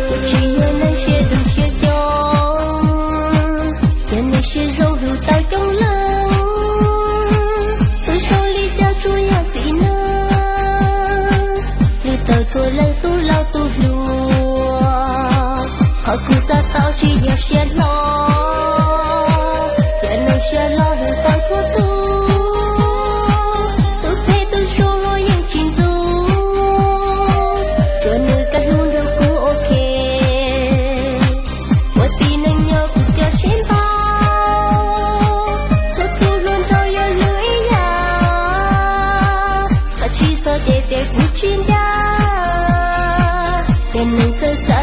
Kuv tsis yog neeg siab dub siab coob, yog neeg siab zoo hlub tau coob leej. Tus zoo li cas tsuas yog txiv neej, hlub tau txhua leej tub laus tub hluas. Qhov kuv xav tau tsis yog siab hlob, yog neeg siab loj hlub tau txhua tus. Tus phem tus zoo los yeej tsis ntxub, tsuas nws kaj hlub nrog kuv ok. Ua tib neeg nyob kuv cov siab npau, txhua tus hluas nraug yuav hlub ib yam. Qhov tsis txog ces tias kuv tsis nco, ces neeg txawj xav